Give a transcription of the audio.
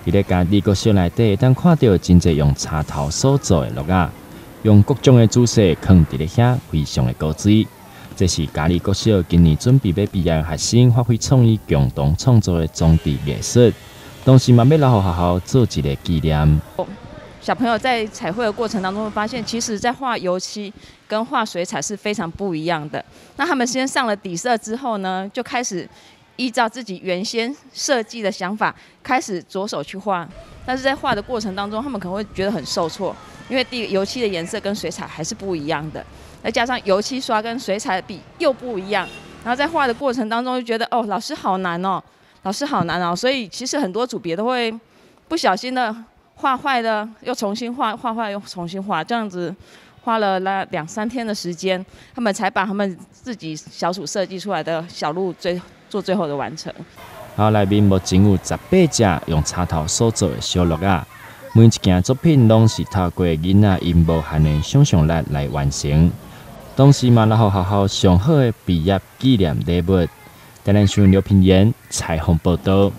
佇咧嘉里國小內底，會當看著真濟用柴頭所做的鹿仔，用各種的姿勢囥佇咧遐，非常的古錐。這是嘉里國小今年準備欲畢業的學生發揮創意，共同創作的裝置藝術，同時嘛欲留予學校做一個紀念。小朋友在彩繪的過程當中會發現，其實在畫油漆跟畫水彩是非常不一樣的。那他們先上了底色之後呢，就開始依照自己原先設計的想法，開始着手去畫。但是在畫的過程當中，他們可能會覺得很受挫，因為第一個油漆的顏色跟水彩還是不一樣的，再加上油漆刷跟水彩筆又不一樣，然後在畫的過程當中就覺得哦，老師好難哦，老師好難哦，所以其實很多組別都會不小心的畫壞了，又重新畫，畫壞又重新畫，這樣子花了那兩三天的時間，他們才把他們自己小組設計出來的小鹿最做最後的完成。校內面目前有18隻用柴頭所做的小鹿仔，每一件作品攏是透過囡仔𪜶無限的想像力來完成，同時嘛留予學校上好的畢業紀念禮物。台南新聞劉品言採訪報導。